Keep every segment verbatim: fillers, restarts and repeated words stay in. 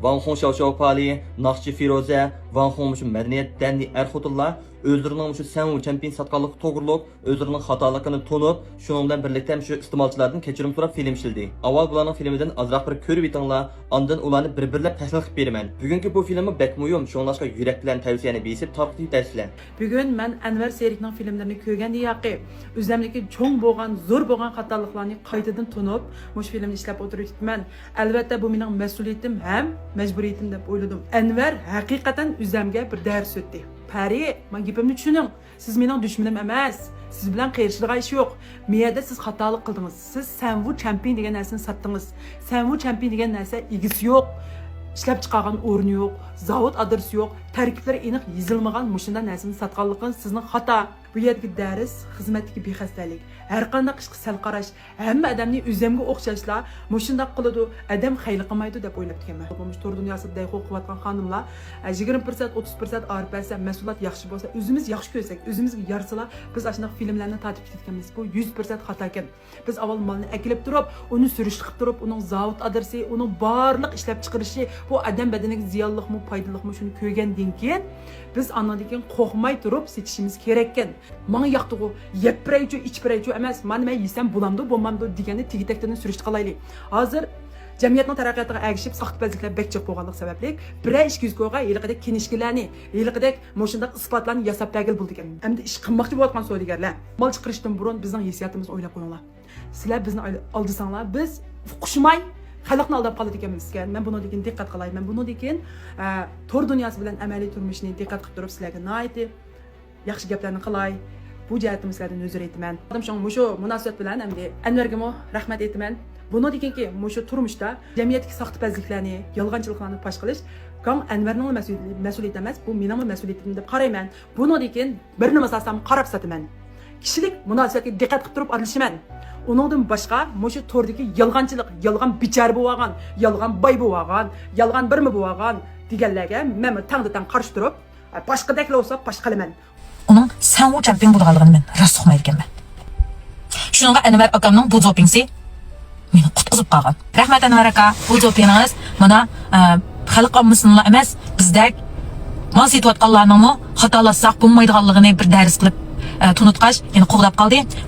ۋاڭ خۇڭ شاۋشاۋ پالى، ناخشىچى فىرۇزە، ۋاڭ خۇڭ مۇشۇ مەدەنىيەت دەننى ئەر خوتۇنلار ئۆزلىرىنىڭ مۇشۇ سەنۋۇ چەنپىن ساتقانلىقى توغرۇلۇق ئۆزلىرىنىڭ خاتالىقىنى تونۇپ، شۇنىڭ بىلەن بىرلىكتە مۇشۇ ئىستېمالچىلاردىن كەچۈرۈم سوراپ فىلىم ئىشلىدى. ئاۋۋال بۇلارنىڭ فىلىمىدىن ئازراق بىر كۆرۈۋېتىڭلار، ئاندىن ئۇلارنى بىر-بىرلەپ تەھلىل قىلىپ بېرىمەن. بۈگۈنكى بۇ فىلىممۇ بەك مۇھىم، شۇڭلاشقا يۈرەك بىلەن تەۋسىيەنى بېسىپ تارقىتىۋېتەرسىلەر. بۈگۈن مەن ئەنۋەر سېرىكنىڭ فىلىملىرىنى كۆرگەندىن ياقى، ئۆزەمدىكى چوڭ بولغان، زور بولغان خاتالىقلارنى قايتىدىن تونۇپ، مۇشۇ فىلىمنى ئىشلەپ ئولتۇرۇۋېتىپتىمەن. ئەلۋەتتە، بۇ مېنىڭ مەسئۇلىيىتىم ھەم مەجبۇرىيىتىم دەپ ئويلىدىم. ئەنۋەر ھەقىقەتەن ئۆزەمگە بىر دەرس ئۆتتى. پەرى، مانا گېپىمنى چۈشىنىڭ. سىز مېنىڭ دۈشمىنىم ئەمەس. سىز بىلەن قېرىشىدىغان ئىش يوق. مەيەردە سىز خاتالىق قىلدىڭىز. سىز سەنۋۇ چەمپىن دېگەن نەرسىنى ساتتىڭىز. سەنۋۇ چەمپىن دېگەن نەرسە ئىگىسى يوق. ئىشلەپ چىقارغان ئورنى يوق. زاۋۇت ئادرېسى يوق. تەركىبلىرى ئېنىق يېزىلمىغان مۇشۇنداق نەرسىنى ساتقانلىقىڭىز سىزنىڭ خاتا. بۇ يەردىكى دەرس خىزمەتتىكى بىخەستەلىك. ھەرقانداق ئىشقا سەل قاراش. ھەممە ئادەمنى ئۆزۈمگە ئوخشاشلا مۇشۇنداق قىلىدۇ، ئادەم خەير قىلمايدۇ دەپ ئويلاپتىكەنمەن. مۇشۇ تور دۇنياسىدا دەيخو قىلىۋاتقان خانىملار، ئە، يىگىرمە پىرسەنت، ئوتتۇز پىرسەنت ئاغرىپ بەرسە، مەھسۇلات ياخشى بولسا، ئۆزىمىز ياخشى كۆرسەك، ئۆزىمىزگە يارىسىلا، بىز ئاشۇنداق فىلىملەرنى تارتىپ كېتىدىكەنمىز. بۇ يۈز پىرسەنت خاتاكەن. بىز ئاۋۋال مالنى ئەكېلىپ تۇرۇپ، ئۇنى سۈرۈشتە قىلىپ تۇرۇپ، ئۇنىڭ زاۋۇت ئادرېسى، ئۇنىڭ بارلىق ئىشلەپ چىقىرىشى، بۇ ئادەم بەدىنىگە زىيانلىقمۇ، پايدىلىقمۇ، شۇنى كۆرگەندىن كېيىن، بىز ئاندىن كېيىن قورقماي تۇرۇپ سېتىشىمىز كېرەككەن. ماڭا ياقتىغۇ، يەپ بېرەيچۇ، ئىچىپ بېرەيچۇ ئەمەس، مانا مەن يېسەم بولامدۇ، بولمامدۇ دېگەننى تېگى-تەكتىدىن سۈرۈشتە قىلايلى. ھازىر جەمئىيەتنىڭ تەرەققىياتىغا ئەگىشىپ ساختىپەزلىكلەر بەك جىق بولغانلىقى سەۋەبلىك، بىرەر ئىككى يۈز كويغا ھېلىقىدەك كىنىشكىلەرنى، ھېلىقىدەك مۇشۇنداق ئىسپاتلارنى ياساپ بەرگىلى بولىدىكەن. ئەمدى ئىش قىلماقچى بولۇۋاتقان سودىگەرلەر، مال چىقىرىشتىن بۇرۇن بىزنىڭ ھېسسىياتىمىزنى ئويلاپ قويۇڭلار. سىلەر بىزنى ئال-، ئالدىساڭلار، بىز ئۇقۇشماي خەلقنى ئالداپ قالىدىكەنمىزكەن. مەن بۇنىڭدىن كېيىن دىققەت قىلاي. مەن بۇنىڭدىن كېيىن، ئە، تور دۇنياسى بىلەن ئەمەلىي تۇرمۇشنى دىققەت قىلىپ تۇرۇپ سىلەرگە ناھايىتى ياخشى گەپلەرنى قىلاي. بۇ جەھەتتىمۇ سىلەردىن ئۆزۈر ئېيتىمەن. شۇڭا مۇشۇ مۇناسىۋەت بىلەن ئەمدى ئەنۋەرگىمۇ رەھمەت ئېيتىمەن. بۇنىڭدىن كېيىنكى مۇشۇ تۇرمۇشتا جەمئىيەتتىكى ساختىپەزلىكلەرنى، يالغانچىلىقلارنى پاش قىلىش گاڭ ئەنۋەرنىڭلا مەسئۇل-، مەسئۇلىيىتى ئەمەس، بۇ مېنىڭمۇ مەسئۇلىيىتىم دەپ قارايمەن. بۇنىڭدىن كېيىن بىر نېمە ساتسام قاراپ ساتىمەن. كىشىلىك مۇناسىۋەتكە دىققەت قىلىپ تۇرۇپ ئارىلىشىمەن. ئۇنىڭدىن باشقا مۇشۇ توردىكى يالغانچىلىق، يالغان بىچارە بولۇۋالغان، يالغان باي بولۇۋالغان، يالغان بىرمە بولۇۋالغان دېگەنلەرگە مەنمۇ تەڭدە تەڭ قارشى تۇرۇپ، باشقىدەكلا بولسا پاش قىلىمەن. ئۇنىڭ سەنۋۇ چەمپىڭ بولىدىغانلىقىنى مەن راست ئۇقمايدىكەنمەن. شۇنىڭغا ئەنۋەر ئاكامنىڭ بۇ زوپىڭسى مېنى قۇتقۇزۇپ قالغان. رەھمەت ئەنۋەر ئاكا، بۇ زوپىڭىڭىز مانا، ئە، خەلق ئاممىسىنىلا ئەمەس، بىزدەك مال سېتىۋاتقانلارنىڭمۇ خاتالاشساق بولمايدىغانلىقىنى بىر دەرس قىلىپ، ئە، تونۇتقاچ، يەنە قوغداپ قالدى.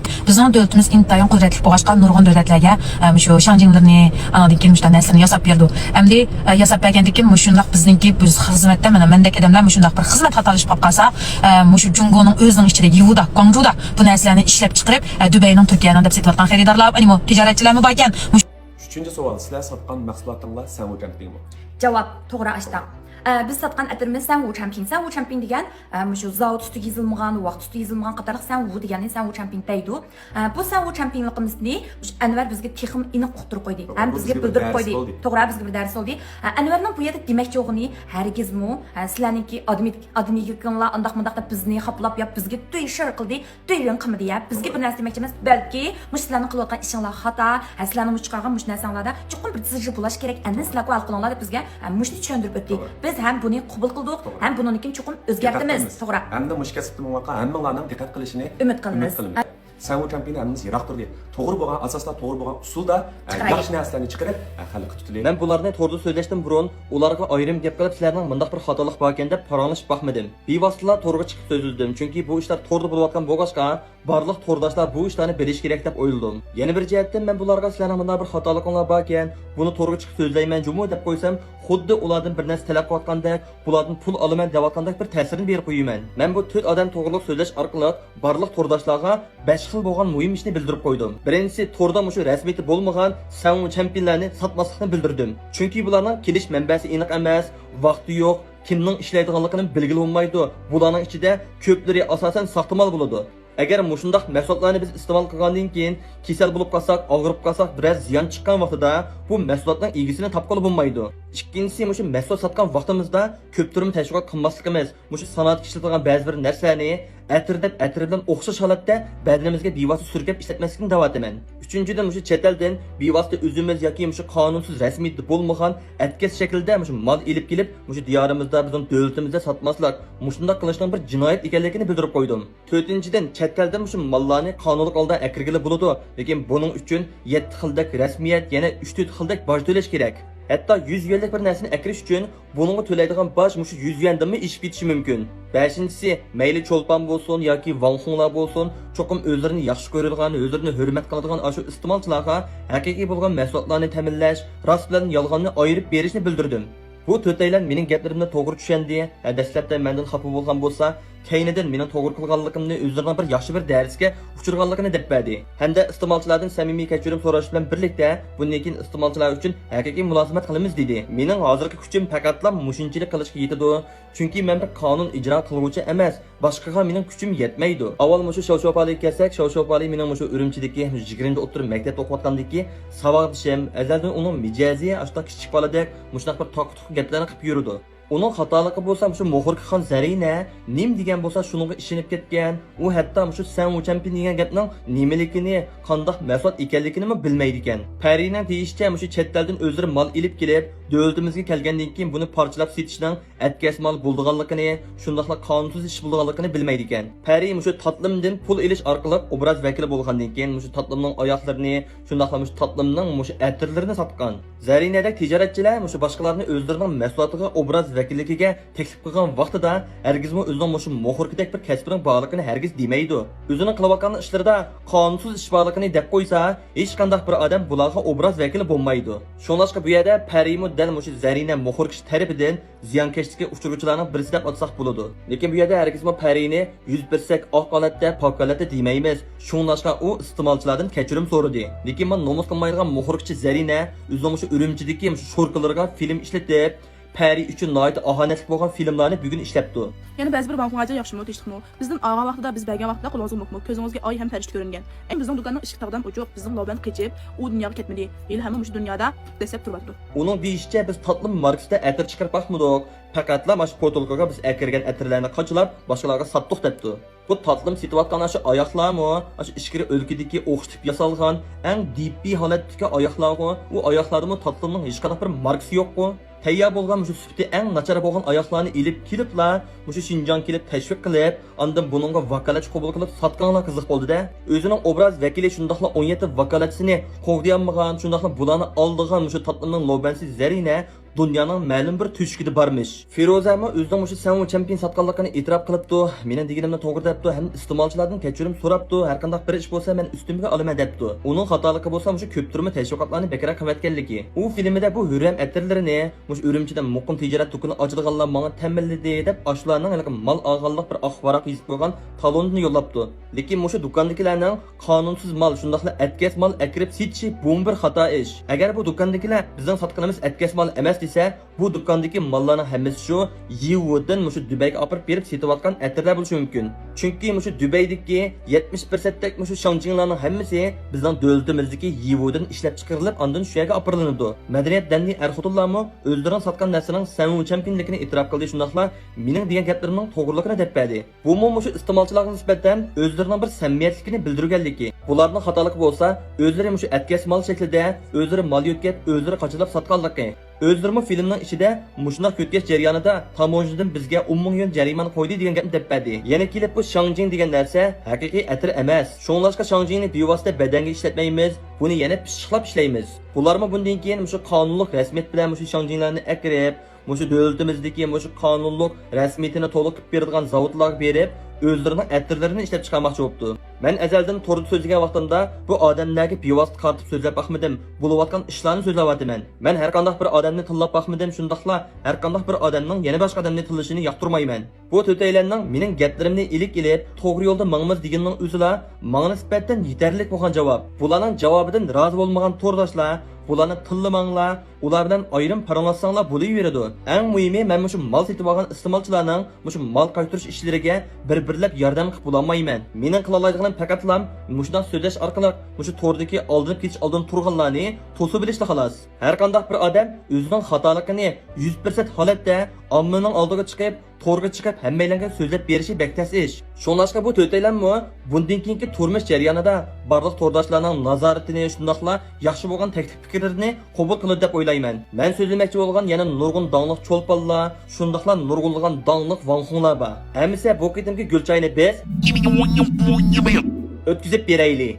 بىزنىڭ دۆلىتىمىز ئىنتايىن قۇدرەتلىك بولغاچقا، نۇرغۇن دۆلەتلەرگە، ئە، مۇشۇ شاڭجىڭلىرىنى، ئانىڭدىن كېيىن مۇشۇنداق نەرسىلەرنى ياساپ بېرىدۇ. ئەمدى، ئە، ياساپ بەرگەندىن كېيىن مۇشۇنداق بىزنىڭكى، بىز خىزمەتتە مانا مەندەك ئادەملەر مۇشۇنداق بىر خىزمەت خاتالىشىپ قالىپ قالسا، ئە، مۇشۇ جۇڭگونىڭ ئۆزىنىڭ ئىچىدە، يىۋۇدا، گۇاڭجۇدا بۇ نەرسىلەرنى ئىشلەپ چىقىرىپ، ئە، دۇبەينىڭ، تۈركىيەنىڭ دەپ سېتىۋاتقان خېرىدارلار، ئەنىمۇ تىجارەتچىلەرمۇ باركەن. مۇش- ئۈچىنچى سوئال، سىلەر ساتقان مەھسۇلاتىڭلار سەنۋۇ چەمپىڭمۇ؟ جاۋاب، توغرا ئاشتاق. ئە، بىز ساتقان ئەتىرىمىز سەنۋۇ چەمپىڭ. سەنۋۇ چەمپىڭ دېگەن، ئە، مۇشۇ زاۋۇت ئۈستىگە يېزىلمىغان، ۋاقىت ئۈستىگە يېزىلمىغان قاتارلىق سەنۋۇ دېگەننى سەنۋۇ چەمپىڭ دەيدۇ. ئە، بۇ سەنۋۇ چەمپىڭلىقىمىزنى مۇشۇ ئەنۋەر بىزگە تېخىمۇ ئېنىق ئۇقتۇرۇپ قويدى. توغرا، ھەم بۇ بىزگە بىزگە بىر بىلدۈرۈپ دەرس قويدى. بولدى. توغرا، بىزگە بىر دەرس بولدى. ئە، ئەنۋەرنىڭ بۇ يەردە دېمەكچى بولغىنى ھەرگىزمۇ، ئە، سىلەرنىڭكى ئادىمىي-، ئادىمىيلىكىڭلار ئانداق مۇنداق دەپ بىزنى خاپىلاپ يا بىزگە تۈي شىر قىلدى، تۈي رېڭ قىلمىدى يا. بىزگە بىر نەرسە دېمەكچى ئەمەس، بەلكى مۇشۇ سىلەرنىڭ قىلىۋاتقان ئىشىڭلار خاتا، ھە، سىلەرنىڭ مۇشۇ چىقارغان مۇشۇ نەرسەڭلاردا چوقۇم بىر تۈزىتىش بولۇش كېرەك، ئەمدى سىلەر ھەل قىلىڭلار دەپ بىزگە، ئە، مۇشۇنى چۈشەندۈرۈپ ئۆتتى. توغرا. بىز ھەم بۇنى قوبۇل قىلدۇق، توغرا. ھەم بۇنىڭدىن كېيىن چوقۇم ئۆزگەرتىمىز. دىققەت قىلىمىز. توغرا. ھەمدە مۇشۇ كەسىپتە ماڭغانلارنىڭ دىققەت قىلىشىنى ئۈمىد قىلىمىز. ئۈمىد قىلىمىز. سەنۋۇ چەمپىڭنى ھەممىمىز يىراق تۇردى. توغرا بولغان ئاساستا، توغرا بولغان ئۇسۇلدا، ئە، چىقىرايلى. ياخشى نەرسىلەرنى چىقىرىپ، ئە، خەلققە تۇتۇلى. مەن بۇلارنى توردا سۆزلەشتىن بۇرۇن، ئۇلارغا ئايرىم گەپ قىلىپ، سىلەرنىڭ مۇنداق بىر خاتالىق باركەن دەپ پاراڭلىشىپ باقمىدىم. بىۋاسىتىلا تورغا چىقىپ سۆزلىدىم، چۈنكى بۇ ئىشلار توردا بولۇۋاتقان بولغاچقا، بارلىق تورداشلار بۇ ئىشلارنى بىلىشى كېرەك دەپ ئويلىدىم. يەنە بىر جەھەتتىن، مەن بۇلارغا سىلەرنىڭ مۇنداق بىر خاتالىقىڭلار باركەن، بۇنى تورغا چىقىپ سۆزلەيمەن جۇمۇ دەپ قويسام، خۇددى ئۇلاردىن بىر نەرسە تەلەپ قىلىۋاتقاندەك، بۇلاردىن پۇل ئالىمەن دەۋاتقاندەك بىر تەسىرنى بېرىپ قويىمەن. مەن بۇ تۆت ئادەم توغرۇلۇق سۆزلەش ئارقىلىق بارلىق تورداشلارغا بەش خىل بولغان مۇھىم ئىشنى بىلدۈرۈپ قويدۇم. بىرىنچىسى، توردا مۇشۇ رەسمىيىتى بولمىغان سەنۋۇ چەمپىنلەرنى ساتماسلىقنى بىلدۈردۈم. چۈنكى بۇلارنىڭ كېلىش مەنبەسى ئېنىق ئەمەس، ۋاقتى يوق، كىمنىڭ ئىشلەيدىغانلىقىنى بىلگىلى بولمايدۇ. بۇلارنىڭ ئىچىدە كۆپلىرى ئاساسەن ساختىمال بولىدۇ. ئەگەر مۇشۇنداق مەھسۇلاتلارنى بىز ئىستېمال قىلغاندىن كېيىن، كېسەل بولۇپ قالساق، ئاغرىپ قالساق، بىرەر زىيان چىققان ۋاقتىدا بۇ مەھسۇلاتنىڭ ئىگىسىنى تاپقىلى بولمايدۇ. ئىككىنچىسى، مۇشۇ مەھسۇلات ساتقان ۋاقتىمىزدا كۆپتۈرمە تەشۋىقات قىلماسلىقىمىز، مۇشۇ سانائەتتە ئىشلىتىدىغان بەزى بىر نەرسىلەرنى ئەتىر دەپ ئەتىر بىلەن ئوخشاش ھالەتتە بەدىنىمىزگە بىۋاسىتە سۈركەپ ئىشلەتمەسلىكنى دەۋاتىمەن. ئۈچىنچىدىن، مۇشۇ چەت ئەلدىن بىۋاسىتە ئۆزىمىز ياكى مۇشۇ قانۇنسىز رەسمىيىتى بولمىغان ئەتكەس شەكىلدە مۇشۇ مال ئېلىپ كېلىپ، مۇشۇ دىيارىمىزدا، بىزنىڭ دۆلىتىمىزدە ساتماسلىق، مۇشۇنداق قىلىشنىڭ بىر جىنايەت ئىكەنلىكىنى بىلدۈرۈپ قويدۇم. تۆتىنچىدىن، چەت ئەلدىن مۇشۇ ماللارنى قانۇنلۇق ھالدا ئەكىرگىلى بولىدۇ، لېكىن بۇنىڭ ئۈچۈن يەتتە خىلدەك رەسمىيەت، يەنە ئۈچ تۆت خىلدەك باج تۆلەش كېرەك. ھەتتا يۈز يۈەنلىك بىر نەرسىنى ئەكىرىش ئۈچۈن بۇنىڭغا تۆلەيدىغان باج مۇشۇ يۈز يۈەندىنمۇ ئېشىپ كېتىشى مۇمكىن. بەشىنچىسى، مەيلى چولپان بولسۇن ياكى ۋاڭ خۇڭلار بولسۇن، چوقۇم ئۆزلىرىنى ياخشى كۆرىدىغان، ئۆزلىرىنى ھۆرمەت قىلىدىغان ئاشۇ ئىستېمالچىلارغا ھەقىقىي بولغان مەھسۇلاتلارنى تەمىنلەش، راست بىلەن يالغاننى ئايرىپ بېرىشنى بىلدۈردۈم. بۇ تۆتەيلەن مېنىڭ گەپلىرىمنى توغرا چۈشەندى. ھە، دەسلەپتە مەندىن خاپا بولغان بولسا، كەينىدىن مېنىڭ توغرا قىلغانلىقىمنى ئۆزلىرىنىڭ بىر ياخشى بىر دەرسكە ئۇچرىغانلىقىنى دەپ بەردى. ھەمدە ئىستېمالچىلاردىن سەمىمىي كەچۈرۈم سوراش بىلەن بىرلىكتە، بۇندىن كېيىن ئىستېمالچىلار ئۈچۈن ھەقىقىي مۇلازىمەت قىلىمىز، دېدى. مېنىڭ ھازىرقى كۈچۈم پەقەتلا مۇشۇنچىلىك قىلىشقا يېتىدۇ. چۈنكى مەن بىر قانۇن ئىجرا قىلغۇچى ئەمەس، باشقىغا مېنىڭ كۈچۈم يەتمەيدۇ. ئاۋۋال مۇشۇ شاۋشياۋپالىگە كەلسەك، شاۋشياۋپالى مېنىڭ مۇشۇ ئۈرۈمچىدىكى يىگىرمىنچى ئوتتۇرا مەكتەپتە ئوقۇۋاتقاندىكى ساۋاقدىشىم. ئەزەلدىن ئۇنىڭ مىجەزى ئاشۇنداق كىچىك بالىدەك مۇشۇنداق بىر تاقا-تۇقا گەپلەرنى قىلىپ يۈرىدۇ. ئۇنىڭ خاتالىقى بولسا مۇشۇ موخوركىخان زەرىنە نېمە دېگەن بولسا شۇنىڭغا ئىشىنىپ كەتكەن. ئۇ ھەتتا مۇشۇ سەن ۋۇچەنپىن دېگەن گەپنىڭ نېمىلىكىنى، قانداق مەھسۇلات ئىكەنلىكىنىمۇ بىلمەيدىكەن. پەرىنىڭ دېيىشىچە، مۇشۇ چەت ئەلدىن ئۆزلىرى مال ئېلىپ كېلىپ، دۆلىتىمىزگە كەلگەندىن كېيىن بۇنى پارچىلاپ سېتىشنىڭ ئەتكەس مال بولىدىغانلىقىنى، شۇنداقلا قانۇنسىز ئىش بولىدىغانلىقىنى بىلمەيدىكەن. پەرى مۇشۇ تاتلىمدىن پۇل ئېلىش ئارقىلىق ئوبراز ۋەكىلى بولغاندىن كېيىن، مۇشۇ تاتلىمنىڭ ئاياغلىرىنى، شۇنداقلا مۇشۇ تاتلىمنىڭ مۇشۇ ئەتىرلىرىنى ساتقان. زەرىنەدەك تىجارەتچىلەر مۇشۇ باشقىلارنى ئۆزلىرىنىڭ مەھسۇلاتىغا ئوبراز ۋەكىللىكىگە تەكلىپ قىلغان ۋاقتىدا، ھەرگىزمۇ ئۆزىنىڭ مۇشۇ موخوركىدەك بىر كەسپىنىڭ بارلىقىنى ھەرگىز دېمەيدۇ. ئۆزىنىڭ قىلىۋاتقان ئىشلىرىدا قانۇنسىز ئىش بارلىقىنى دەپ قويسا، ھېچقانداق بىر ئادەم بۇلارغا ئوبراز ۋەكىلى بولمايدۇ. شۇڭلاشقا بۇ يەردە پەرىمۇ دەل مۇشۇ زەرىنە موخوركىشى تەرىپىدىن زىيانكەشلىككە ئۇچرىغۇچىلارنىڭ بىرسى دەپ ئاتىساق بولىدۇ. لېكىن بۇ يەردە ھەرگىزمۇ پەرىنى يۈز پىرسەنت ئاق ھالەتتە، پاك ھالەتتە دېمەيمىز. شۇڭلاشقا ئۇ ئىستېمالچىلاردىن كەچۈرۈم سورىدى. لېكىن مانا نومۇس قىلمايدىغان موخوركىچى زەرىنە ئۆزىنىڭ مۇشۇ ئۈرۈمچىدىكى مۇشۇ شوركىلىرىغا فىلىم ئىشلىتىپ، پەرى ئۈچۈن ناھايىتى ئاھانەتلىك بولغان فىلىملارنى بۈگۈن ئىشلەپتۇ. يەنە بەزى بىر ۋاڭخۇڭاجا ياخشىمۇ، تىنچلىقمۇ؟ بىزدىن ئالغان ۋاقتىدا بىز بەرگەن ۋاقتىدا قولىڭىزغا مومىمۇ، كۆزىڭىزگە ئاي ھەم پەرىشتە كۆرۈنگەن. ئەمما بىزنىڭ دۇكاننىڭ ئىشىكى تاغدان ئوچۇق، بىزنىڭ لوبەن قېچىپ، ئۇ دۇنياغا كەتمىدى. ھېلىھەممە مۇشۇ دۇنيادا دەسسەپ تۇرۇۋاتىدۇ. ئۇنىڭ دېيىشىچە، بىز تاتلىم ماركىسىدا ئەتىر چىقىرىپ باقمىدۇق. پەقەتلا ماشۇ پوتۇلكىغا بىز ئەكىرگەن ئەتىرلەرنى قاچىلاپ، باشقىلارغا ساتتۇق دەپتۇ. بۇ تاتلىم سېتىۋاتقان ئاشۇ ئاياغلارمۇ، ئاشۇ ئىچكىرى ئۆلكىدىكى ئوخشىتىپ ياسالغان، ئەڭ دىپپى ھالەتتىكى ئاياغلارغۇ؟ ئۇ ئاياغلاردىمۇ تاتلىمنىڭ ھېچقانداق بىر ماركىسى يوققۇ؟ تەييار بولغان مۇشۇ سۈپىتى ئەڭ ناچار بولغان ئاياغلارنى ئېلىپ كېلىپلا، مۇشۇ شىنجاڭ كېلىپ تەشۋىق قىلىپ، ئاندىن بۇنىڭغا ۋاكالەتچى قوبۇل قىلىپ ساتقانلار قىزىق بولدى-دە. ئۆزىنىڭ ئوبراز ۋەكىلى شۇنداقلا ئون يەتتە ۋاكالەتچىسىنى قوغدىيالمىغان، شۇنداقلا بۇلارنى ئالىدىغان مۇشۇ تاتلىمنىڭ لوبەنسى زەرىنە دۇنيانىڭ مەلۇم بىر تۆشۈكىدە بارمىش. فىرۇزەمۇ ئۆزىنىڭ مۇشۇ سەنۋۇ چەمپىيىن ساتقانلىقىنى ئېتىراپ قىلىپتۇ. مېنىڭ دېگىنىمنى توغرا دەپتۇ ھەم ئىستېمالچىلاردىن كەچۈرۈم سوراپتۇ. ھەرقانداق بىر ئىش بولسا مەن ئۈستۈمگە ئالىمەن دەپتۇ. ئۇنىڭ خاتالىقى بولسا مۇشۇ كۆپ تۈرمە تەشۋىقاتلارنى بەكرەك قىلىۋەتكەنلىكى. ئۇ فىلىمىدە بۇ ھۆرەم ئەتىرلىرىنى مۇشۇ ئۈرۈمچىدە مۇقىم تىجارەت دۇكىنى ئاچىدىغانلار ماڭا تەمىنلىدى دەپ، ئاشۇلارنىڭ ھېلىقى مال ئالغانلىق بىر ئاق ۋاراق يېزىپ قويغان تالونىنى يوللاپتۇ. لېكىن مۇشۇ دۇكاندىكىلەرنىڭ قانۇنسىز مال، شۇنداقلا ئەتكەس مال ئەكىرىپ سېتىشى بۇمۇ بىر خاتا ئىش. ئەگەر بۇ دۇكاندىكىلەر بىزنىڭ ساتقىنىمىز ئەتكەس مال ئەمەس دېسە، بۇ دۇكاندىكى ماللارنىڭ ھەممىسى شۇ يىۋۇدىن مۇشۇ دۇبەيگە ئاپىرىپ بېرىپ سېتىۋاتقان ئەتىرلەر بولۇشى مۇمكىن. چۈنكى مۇشۇ دۇبەيدىكى يەتمىش پىرسەنتتەك مۇشۇ شاڭجىڭلارنىڭ ھەممىسى بىزنىڭ دۆلىتىمىزدىكى يىۋۇدىن ئىشلەپ چىقىرىلىپ، ئاندىن شۇ يەرگە ئاپىرىلىدۇ. مەدەنىيەت دەنلىك ئەر-خوتۇنلارمۇ ئۆزلىرىنىڭ ساتقان نەرسىنىڭ سەنۋۇ چەمپىينلىكىنى ئېتىراپ قىلدى، شۇنداقلا مېنىڭ دېگەن گەپلىرىمنىڭ توغرىلىقىنى دەپ بەردى. بۇمۇ مۇشۇ ئىستېمالچىلارغا نىسبەتەن ئۆزلىرىنىڭ بىر سەمىمىيەتلىكىنى بىلدۈرگەنلىكى. بۇلارنىڭ خاتالىقى بولسا، ئۆزلىرى مۇشۇ ئەتكەس مال شەكلىدە ئۆزلىرى مال يۆتكەپ، ئۆزلىرى قاچىلاپ ساتقانلىقى. ئۆزلىرىمۇ فىلىمنىڭ ئىچىدە مۇشۇنداق يۆتكەش جەريانىدا تاموژنىدىن بىزگە ئون مىڭ يۈەن جەرىمانە قويدى دېگەن گەپنى دەپ بەردى. يەنە كېلىپ بۇ شاڭجىڭ دېگەن نەرسە ھەقىقىي ئەتىر ئەمەس. شۇڭلاشقا شاڭجىڭنى بىۋاسىتە بەدەنگە ئىشلەتمەيمىز، بۇنى يەنە پىششىقلاپ ئىشلەيمىز. بۇلارمۇ بۇندىن كېيىن مۇشۇ قانۇنلۇق رەسمىيەت بىلەن مۇشۇ شاڭجىڭلارنى ئەكىرىپ، مۇشۇ دۆلىتىمىزدىكى مۇشۇ قانۇنلۇق رەسمىيىتىنى تولۇق قىلىپ بېرىدىغان زاۋۇتلارغا بېرىپ، ئۆزلىرىنىڭ ئەتىرلىرىنى ئىشلەپ چىقارماقچى بوپتۇ. مەن ئەزەلدىن توردا سۆزلىگەن ۋاقتىمدا بۇ ئادەملەرگە بىۋاسىتە قارىتىپ سۆزلەپ باقمىدىم، بولۇۋاتقان ئىشلارنى سۆزلەۋاتىمەن. مەن ھەرقانداق بىر ئادەمنى تىللاپ باقمىدىم، شۇنداقلا ھەرقانداق بىر ئادەمنىڭ يەنە باشقا ئادەمنى تىللىشىنى ياقتۇرمايمەن. بۇ تۆتەيلەننىڭ مېنىڭ گەپلىرىمنى ئىلىك ئېلىپ، توغرا يولدا ماڭىمىز دېگىنىنىڭ ئۆزىلا ماڭا نىسبەتەن يېتەرلىك بولغان جاۋاب. بۇلارنىڭ جاۋابىدىن رازى بولمىغان تورداشلار، بۇلارنى تىللىماڭلار، ئۇلار بىلەن ئايرىم پاراڭلاشساڭلار بولۇۋېرىدۇ. ئەڭ مۇھىمى، مەن مۇشۇ مال سېتىۋالغان ئىستېمالچىلارنىڭ مۇشۇ مال قايتۇرۇش ئىشلىرىگە بىر-بىرلەپ ياردەم قىلىپ بولالمايمەن. مېنىڭ قىلالايدىغىنىم پەقەتلا مۇشۇنداق سۆزلەش ئارقىلىق مۇشۇ توردىكى ئالدىنىپ كېتىش ئالدىدا تۇرغانلارنى توسۇۋېلىشلا خالاس. ھەرقانداق بىر ئادەم ئۆزىنىڭ خاتالىقىنى يۈز پىرسەنت ھالەتتە ئاممىنىڭ ئالدىغا چىقىپ، تورغا چىقىپ ھەممەيلەنگە سۆزلەپ بېرىشى بەك تەس ئىش. شۇڭلاشقا بۇ تۆتەيلەنمۇ بۇندىن كېيىنكى تۇرمۇش جەريانىدا بارلىق تورداشلارنىڭ نازارىتىنى، شۇنداقلا ياخشى بولغان تەكلىپ پىكىرلىرىنى قوبۇل قىلىدۇ دەپ ئويلايمەن. مەن سۆزلىمەكچى بولغان يەنە نۇرغۇن داڭلىق چولپانلار، شۇنداقلا نۇرغۇنلىغان داڭلىق ۋاڭخۇڭلار بار. ئەمىسە بۇ قېتىمقى گۈل چاينى بىز ئۆتكۈزۈپ بېرەيلى.